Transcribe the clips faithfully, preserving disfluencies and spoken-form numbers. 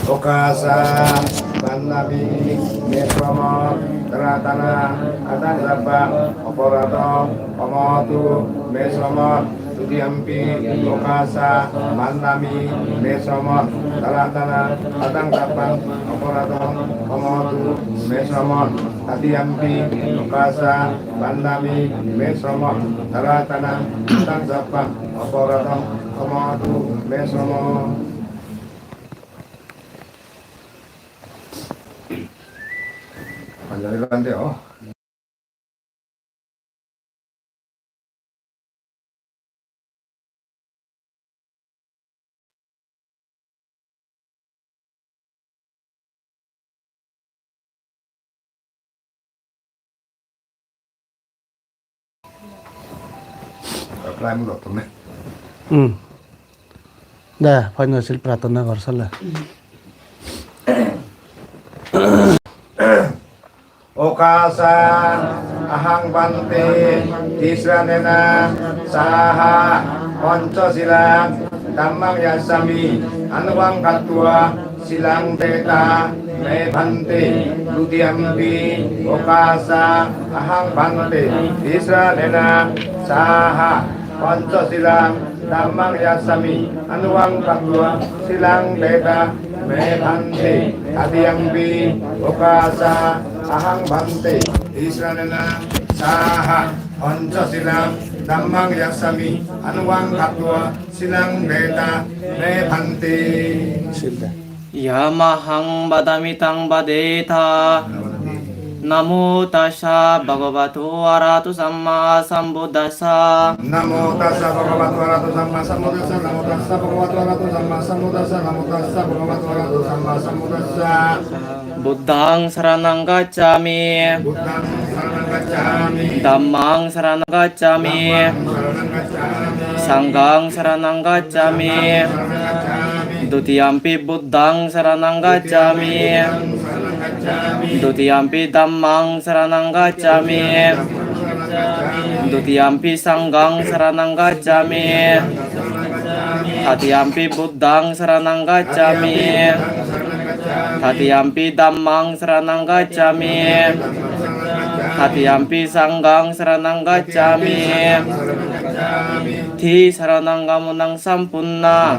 Okāsa vandāmi me srammang taratana, kataṃ sabbaṃ aparādhaṃ khamatu me srammang. Dutiyampi okāsa vandāmi me srammang taratana, kataṃ sabbaṃ aparādhaṃ khamatu me srammang. Tatiyampi okāsa vandāmi me srammang taratana, kataṃ sabbaṃ aparādhaṃ khamatu me srammang. Panjari bhante, oh. Apply mo dottor ne? Hmm. De, Panchashil prarthona gor sale. Okāsa ahaṃ bhante tisaraṇena saha pañcasīlaṃ dhammaṃ yācāmi, anuggahaṃ katvā sīlaṃ detha me bhante. Dutiyampi okāsa ahaṃ bhante tisaraṇena saha pañcasīlaṃ dhammaṃ yācāmi, anuggahaṃ katvā sīlaṃ detha me bhante. Tatiyampi okāsa ahaṃ bhante tisaraṇena saha pañcasīlaṃ dhammaṃ yācāmi, anuggahaṃ katvā sīlaṃ detha me bhante. Yamahaṃ vadāmi taṃ vadetha. Namo tassa bhagavato arahato sammāsambuddhassa. Namo tassa bhagavato arahato sammāsambuddhassa. Namo tassa bhagavato arahato sammāsambuddhassa. Namo tassa bhagavato arahato sammāsambuddhassa. Buddhaṃ saraṇaṃ gacchāmi. Buddhaṃ saraṇaṃ gacchāmi. Dhammaṃ saraṇaṃ gacchāmi. Dhammaṃ saraṇaṃ gacchāmi. Saṅghaṃ saraṇaṃ gacchāmi. Saraṇaṃ gacchāmi. Dutiyampi buddhaṃ saraṇaṃ gacchāmi. Dutiyampi dhammaṃ saraṇaṃ gacchāmi. Dutiyampi saṅghaṃ saraṇaṃ gacchāmi. Tatiyampi buddhaṃ saraṇaṃ gacchāmi. Tatiyampi dhammaṃ saraṇaṃ gacchāmi. Tatiyampi saṅghaṃ saraṇaṃ gacchāmi. Tisaraṇagamanaṃ sampuṇṇaṃ.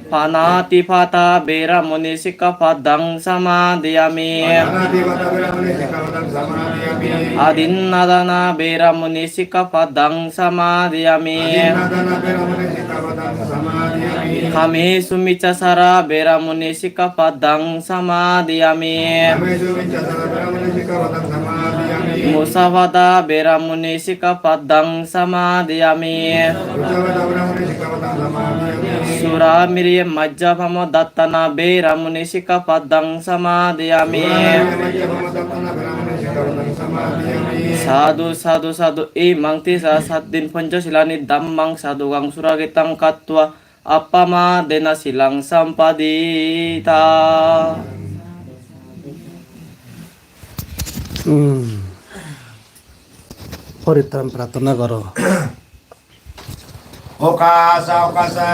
Pāṇātipātā veramaṇī sikkhāpadaṃ samādiyāmi. Pāṇātipātā veramaṇī sikkhāpadaṃ samādiyāmi. Adinnādānā veramaṇī sikkhāpadaṃ samādiyāmi. Adinnādānā veramaṇī sikkhāpadaṃ samādiyāmi. Kāmesu micchācārā veramaṇī sikkhāpadaṃ samādiyāmi. Kāmesu micchācārā veramaṇī sikkhāpadaṃ samādiyāmi. Musāvādā veramaṇī sikkhāpadaṃ samādiyāmi. Musāvādā veramaṇī sikkhāpadaṃ samādiyāmi. Surāmerayamajjapamādaṭṭhānā veramaṇī sikkhāpadaṃ samādiyāmi. Surāmerayamajjapamādaṭṭhānā veramaṇī sikkhāpadaṃ samādiyāmi. Sādhu, sādhu, sādhu. Imaṃ tisaraṇena saddhiṃ pañcasīlāni dhammaṃ sādhukaṃ surakkhitaṃ katvā appamādena sīlaṃ sampādetha. Hmm. Poritran prarthona goro. Okāsa, okāsa,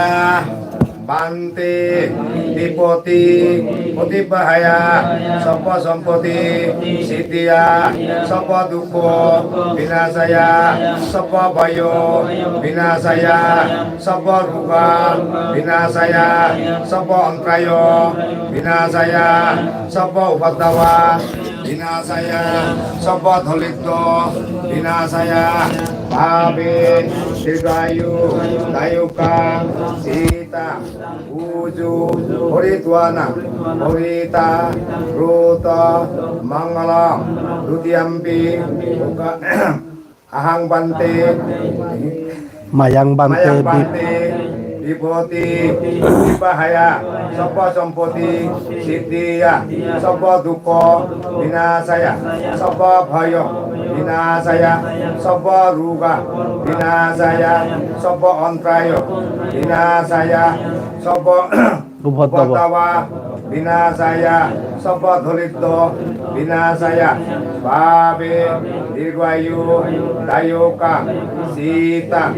bhante, vipatti, paribbāhāya, sabba sampatti siddhiyā, sabba dukkha vināsāya, sabba bhaya vināsāya, sabba roga vināsāya, sabba antarāya vināsāya, sabba upaddava vināsāya, sabba dāliddo vināsāya, bhave dirghāyu dāyakaṃ cittaṃ ujuṃ pharitvāna parittaṃ brūtha maṅgalaṃ. Dutiyampi okā- Ahaṃ bhante. Mayaṃ bhante. Mayaṃ bhante. Vipatti paribbāhāya, sabba sampatti siddhiyā, sabba dukkha vināsāya, sabba bhaya vināsāya, sabba roga vināsāya, sabba antarāya vināsāya, sabba upaddava vinasaya, sabba daliddro vinasaya, bhave dirghayu dayokang sitaṃ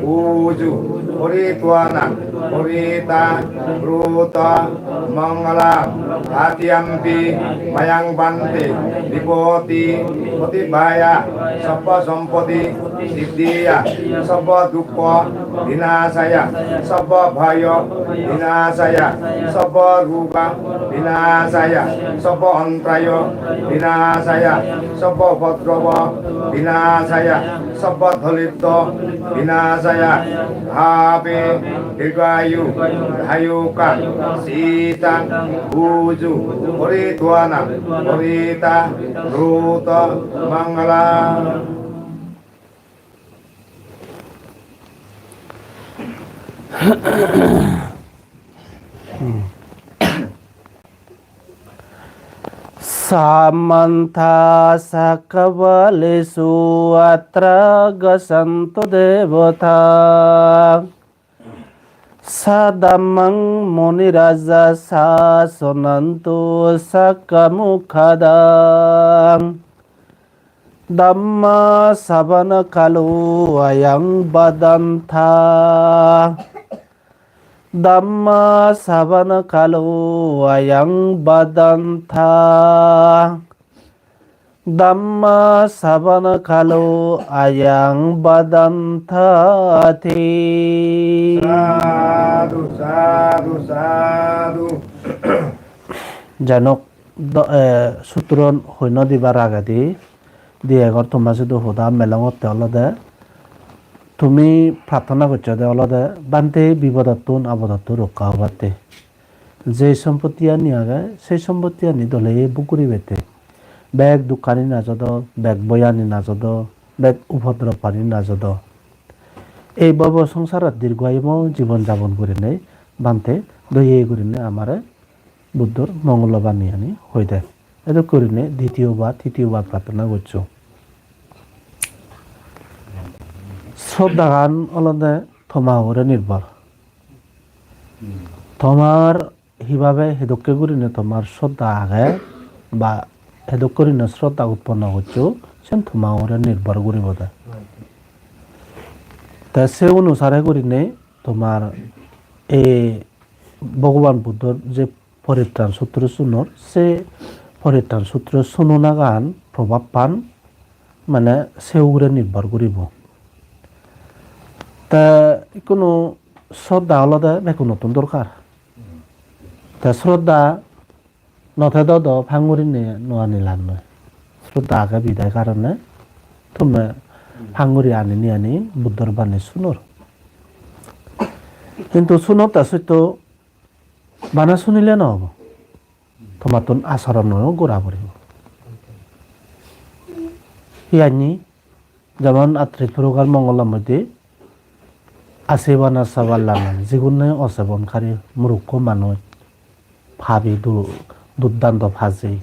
ujuṃ paritvāna parittaṃ brūtha maṅgalaṃ. Tatiyampi mayaṃ bhante vipatti paṭibāhāya sabba sampatti siddhiyā sabba dukkha vinasaya sabba bhaya vinasaya sabba roga vinasaya sabba antarāya vinasaya sabba upadrava vinasaya sabba daliddro vinasaya bhave dirghayu dayokang sitaṃ ujuṃ paritvāna parittaṃ brūtha maṅgalaṃ. Samantā cakkavāḷesu atrāgacchantu devatā, saddhammaṃ munirājassa suṇantu saggamokkhadaṃ. Dhammassavanakālo ayaṃ bhadantā. Dhammassavanakālo ayaṃ bhadantā. Dhammassavanakālo ayaṃ bhadantati. Sādhu, sādhu, sādhu. Janok, do-, eh, sutron hoino dibar agedi di egor toma sidu hoda melongotte olode, tumi prarthona gocchode olode, Bhante, bipodottun apodottun rokka obatte. Je sompottiyani age, sei sompottiyani dole bhog guribette. Bek dukkani najodo, bek boyani najodo, bek upodropani najodo. Ei bhobo songsarot dirghayu jibon jabon gurinei, Bhante, doye gurinei amare Buddhor mongolo baniyani hoi de. Edok gurinei ditiyo bar, titiyo bar prarthona goccho. Sroddhagan olode toma ugure nirbhor. Tomar hibabe hedokke gurinei tomar sroddha age ba hedok gurinei sroddha utponno goccho, sen toma ugure nirbhor guribode. Te se onusare gurinei tomar ei Bhogoban Buddhor je Poritran Sutro sunor, se Poritran Sutro sunonagan, probhabpan, mane se ugure nirbhor guribo. Te ikkunu sroddha olode bekkunottun dorkar. Te sroddha no thedo do phang gurinei no anilannoi. Sroddha age bidai karone tumme phang guri ani ni ani Buddhor bani sunor. Hintu sunotte sotto bana sunile no obo. Tomattun acharono gora puribo. Hiyanni, jemon atris prokar mongolor moddhe asebana sabalana, jigun nahi osebonkari murukko manuj, pabi du-, durdanto paji,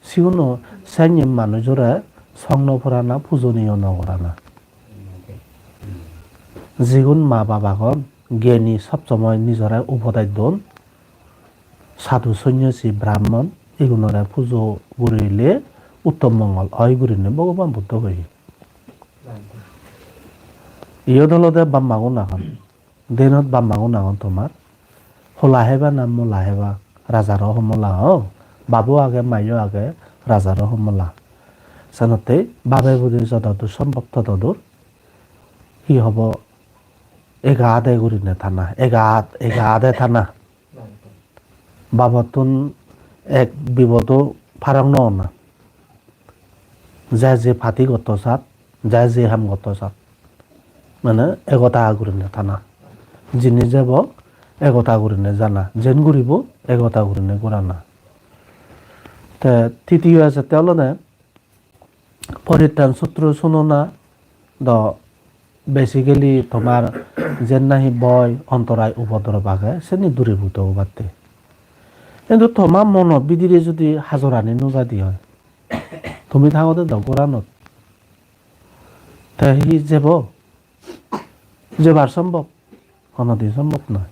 siguno senne manujore song no porana, pujoniyo no gorana. Jigun ma bap agon, gyani sob somoi nijore upodes don, sadhu, sonnasi, brahmon, igunore pujo gurile uttom mongol oi gurinei Bhogoban Buddho hoye. Iyot olode bap-magun agon. Denot bap-magun agon tomar. Hola heba na mola heba, rajaro homola, o. Babo age, mayo age, rajaro homola. Senotte babe budi jododur sombhob tododur hi hobo, ega ade gurinei thana, ega ad-, ega ade thana. Babottun ek bipodo parong no ona. Je je pati gotto sat, je je ham gotto sat. Mane egota gurinei thana. Jinis jebo egota gurinei jana. Jen guribo egota gurinei gorana. Te titiyo ejette olode Poritran Sutro sunona do basically tomar jen nahi boi, ontorai, upodrob age, seni duribhuto obatte. Hintu toma mono bidire judi hajorani no jai de oi, tumi thagode do goranot, te hi jebo? Jebar sombhob? Honodin sombhob noi.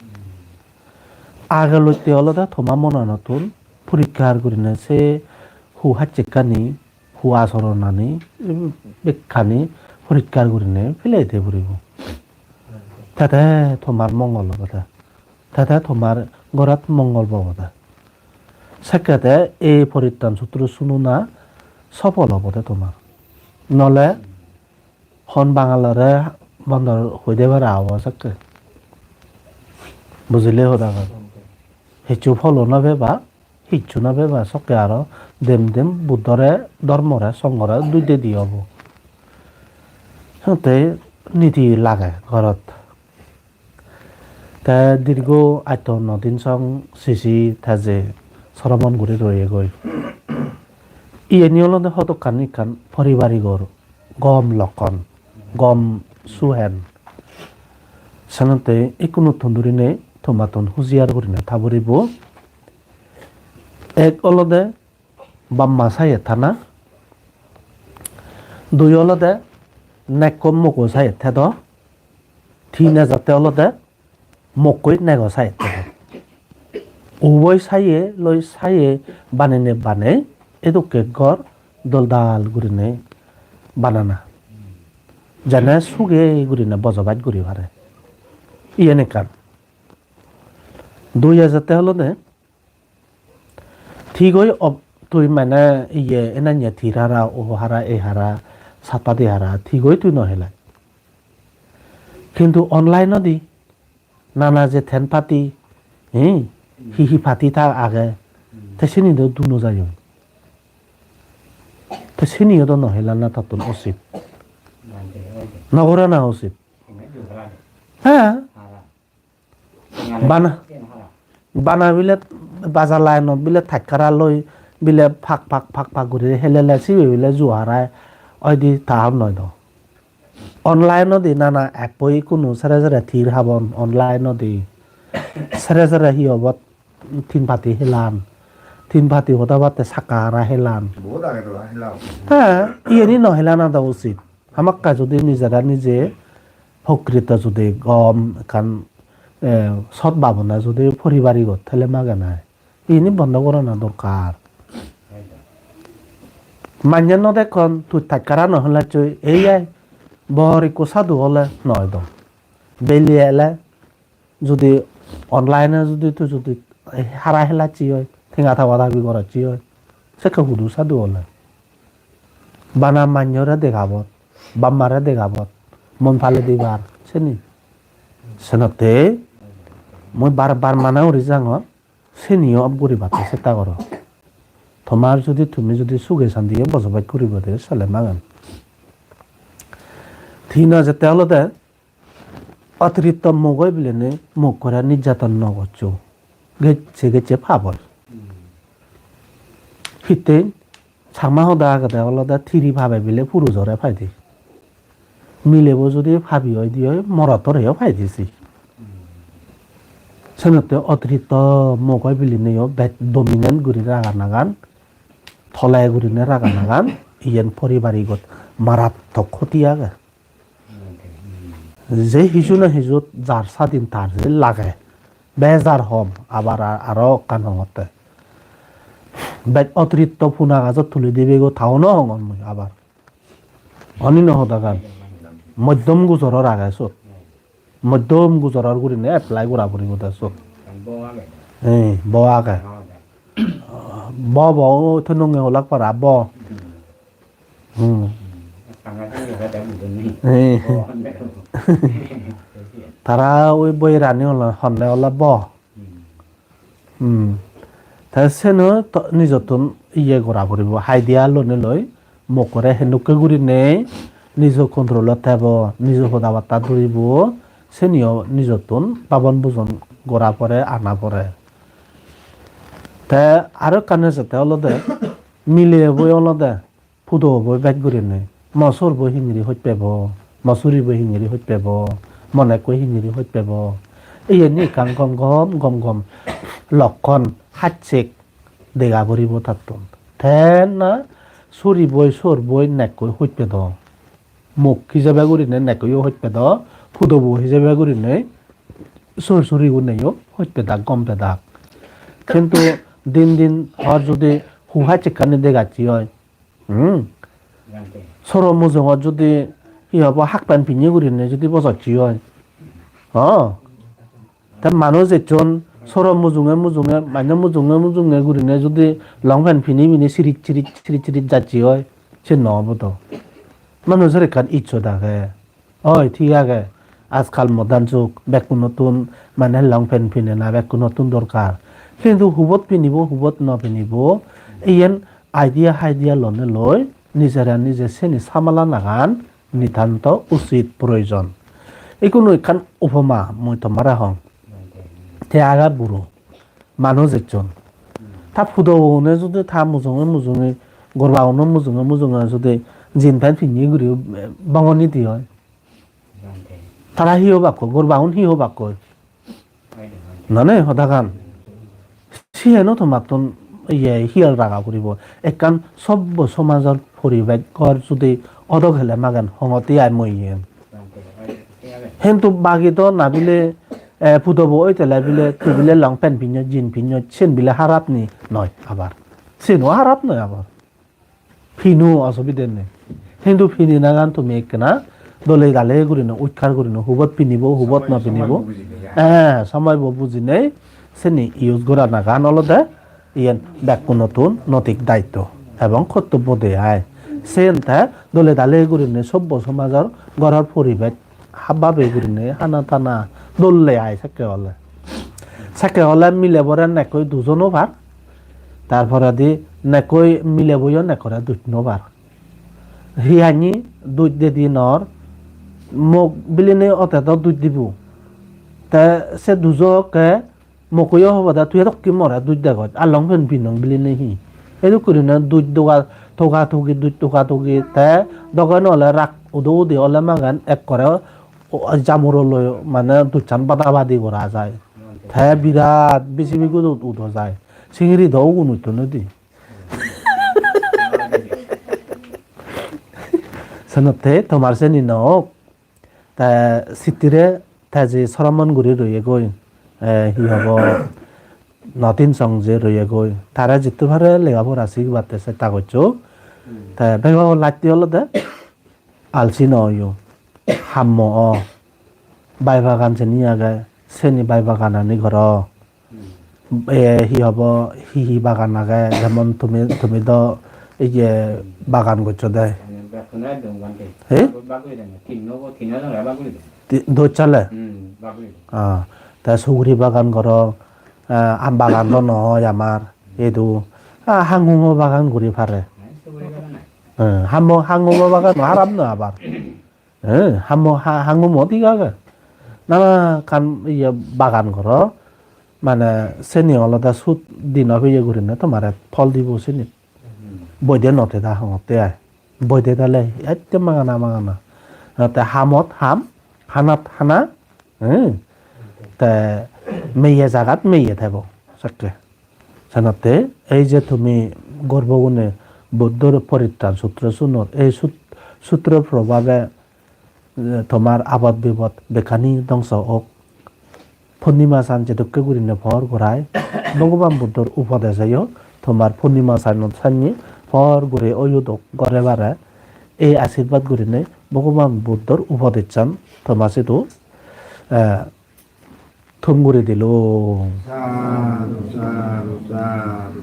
Age lotte olode toma monanottun porikkar gurinei se hu hacchekkani, hu asoronani, bekkani porikkar gurinei pelei de puribo. Tete tomar mongol obode. Tete tomar gorat mongol obode. Sekkete ei porittan sutro sununa sopol obode tomar. Nole hon Bangalore bondor hoi de para obo sekke. Bujile hodagan? Hissu pholo no peba, hissu no peba, sokke aro dem dem Buddhore, dhormore, songhore dui dedi obo. Te niti lage gorot. Te dirgo atto no din song sisi teje soromon guri royegoi. Iyeni olode hodokkani ekkan poribarigor gom lokkon, gom suhen. Senotte ikkunottun durinei tomattun hujiar gurinei ta puribo. Ek olode bamma saye tana, dui olode nekko moko saye tedo, tin ejatte olode mokkoi nego saye tedo. Uboi saye loi saye banene banei edokke ghor doldal gurinei banana. Jene suge gurinei bojobas guri pare. Iyen ekkan. Dui ejatte olode thigoi ob-, tui mane iye enanye tir hara, o hara, e hara, satpadi hara, thigoi tui no helai. Kintu online-odi nana je ten pati, eh, hi hi pati ta age, te sini do duno jai oi. Te siniyo do no helana tattun usit. No gorana usit. He. Bana, bana bile bajar line-ot bile takkara loi bile pak pak pak pak guri helele sibe bile juo harai oide ta hobor noi do. Online-odi nana app-oi ikkunu sere sere tir habon online-odi. Sere sere hi obot tin pati helan. Tin pati hoda batte sakka hara helan. Bohut age do hela. He, iyeni no helana do usit. Hamakkai judi nijera nije prokrito judi gom ekkan, eh, sot babona judi poribarigot thele magenai. Ini bondo gorana dorkar. Manye no dekkon tui takkara no holassoi, ei ai bor ikko sadhu ole noi do. Beli ele judi online-e judi tui judi hara helacche oi, tenga taba tabi goracche oi, sekke hudu sadhu ole? Bana manjore degabot, bap mare degabot, mon pale dibar, seni. Senotte mui bar bar mana guri jangor, seniyo off guribatte chesta goro. Tomar judi tumi judi suge santiye bojobas guribode sele magan. Tin ejette olode otiritto mok oi bilinei mokkore nirjaton no goccho. Gecche gecche pap oi. Hittey Chakma hoda agede olode tiri pabe bile purujore paide. Milebo judi pabi oide oi, morottoreyo paide se. Senotte otiritto mok oi bilineyo bej dominant guri raganagan, tole gurine raganagan, iyen poribarigot marattok khoti age. Je hiju na hijut jar sadin tar je lage, bejar hom, abar a-, aro ekkan hongotte. Bej otiritto puna gajot tuli dibego tao no hongor mui abar. Oni no hodagan. Moddom gujoror age sot. Moddom gujoror gurine apply gora puribo de sot. Bo age. Eh, bo age. Bo, bo, o thonunge olak para bo. Hmm. Eh. Tara oi boirani ola, honne ola bo. Hmm. Te seno to nijottun iye gora puribo, idea lone loi, mokkore hendokke gurinei nijo control-ot thebo, nijo hoda batta duribo, seniyo nijottun babon bujon gora pore, ana pore. Te aro ekkan ejette olode, milebo olode, pudobo bej gurinei, mo sorbo hingiri hoj pebo, mo suribo hingiri hoj pebo, mo nekko hingiri hoj pebo. Iyeni ekkan gom gom, gom gom lokkon hacchek dega puribo tattun. Te na suriboi, sorboi, nekkoi hoj pedo. Mok hijebe gurinei nekkoyo hoj pedo, pudobo hijebe gurinei sor suriguneiyo hoj pedak, gom pedak. Kintu din din hor judi hu haj ekkani degacche oi, hmm? Soro mujungot judi hi hobo, half pant pinne gurinei judi bojocche oi, ho? Te manuj ejjon soro mujunge mujunge, mane mujunge mujunge gurinei judi long pant pini pini sirit sirit sirit sirit jacche oi, se no obo do. Manujor ekkan ijjot age. Oi, thik age. Ajkal modern jug, bekkunottun mane long pant pinena bekkunottun dorkar. Hintu hubot pinibo, hubot no pinibo, iyen idea haidia lonei loi nijere nije seni samala nagan nitanto usit proyojon. Ikkunu ekkan upoma mui tomare hong. Te age buro. Manuj ejjon. Ta pudogune judi ta mujunge mujunge, gorbaguno mujunge mujunge judi jean pant pinne guri, eh, bongoni di oi. Tara hi hobakkoi, gorbagun hi hobakkoi? Nane hodagan. Siyeno tomattun iye hiyal raga puribo. Ekkan sobbo somajor poribej ghor judi odok hele magen hongotte ai mui iyen. Hintu bagi do na bile, eh, pudobo oi tele bile, tui bile long pant pinno, jean pinno, siyen bile harap ni noi abar. Siyeno harap noi abar. Pino osubide nei. Hintu pininagan tumi ekkena dole dale gurine, ukkar gurine, hubot pinibo, hubot no pinibo. Somoy bujinei, ya. Eh, somoy bo bujinei, seni use goranagan olode iyen bekkunottun notik daitto ebong hottobbo de ai. Siyen te dole dale gurinei sobbo somajor goror poribej habbabe gurinei hana tana dole ai sekke ole. Sekke ole milebore nekkoi dujo no par, tar poredi nekkoi mileboyo nekkore duj no par. Hi hanni duj dedi nor, mok bilinei ote do duj dibo. Te se dujo okke mokkoyo hobode tui edokki more duj degoj, ar long pant pinong bilinei hi. Edok gurinei duj doga, toga togi, duj toga togi, te dogan ole rak udo udi ole magen ekkore o-, jamuro loi mane dujchan bada badi gora jai. Te birat bisi bigudot udo jai. Singiri do ugun utton udi. Senotte tomar seni no ok. Te sittire te je soromon guri royegoi, eh, hi hobo, notin song je royegoi, tare jitto pare lega pora sigibatte chesta goccho. Te bego latte olode alsi no oyo, hammo o, bai bagan seni age, seni bai baganani goro. E, hi hobo, hi hi bagan age, jemon tumi, tumi do iye bagan goccho de. Bekkune dong bhante. He? Bhag guri dong. Tinno bo, tinno jone bhag guri dong. Ti-, doj sale? Hmm, bhag guri dong. Ah, te suguri bagan goro, ah, aam bagan do no oi amar, edu. Ah, hangumo bagan guri pare. Hai, suguri bagan ai. Eh, hammo, hangumo bagan harap no abar. Eh, hammo, ha-, hangumot hi age? Nana ekkan iye bagan goro, mane seni olode sut dino peye gurinei tomare phol dibo seni. Boide no teda hongotte ai. Boide dale ette magana magana. Te hamot ham, hanat hana, eh, te meye jagat meye thebo, sekke. Senotte ei je tumi gorbogune Buddhor Poritran Sutro sunor, ei sut-, sutro probabe, eh, tomar abot bibot bekkani dongso ok. Purnima san jedokke gurine por gorai, Bhogoban Buddhor upodeseyo tomar purnima sanot sanni por guri oyudok gore bare. Ei ashirbad gurine Bhogoban Buddhor upodesan toma sidu, eh, thum guri dilung. Sadhu, sadhu, sadhu.